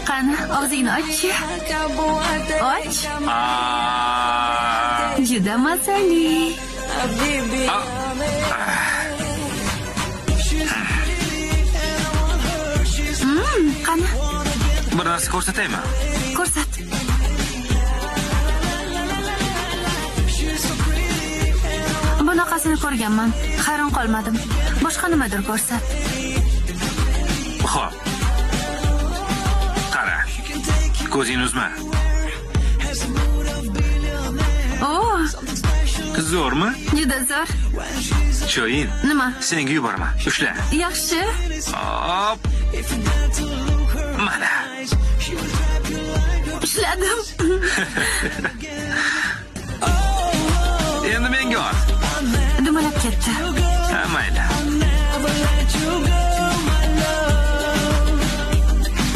Qani, og'zingni och. Och. Juda mazali. Qani? Bir narsa ko'rsataymi? Ko'rsat. Bunaqasini ko'rganman. Hayron qolmadim. Boshqa nimadir ko'rsat. Xo'p. Qara. Ko'zingni uzma. O! Zo'rmi? Juda zo'r. Cho'yin. Nima? Senga yuboraman. Ushla. Yaxshi. Hop.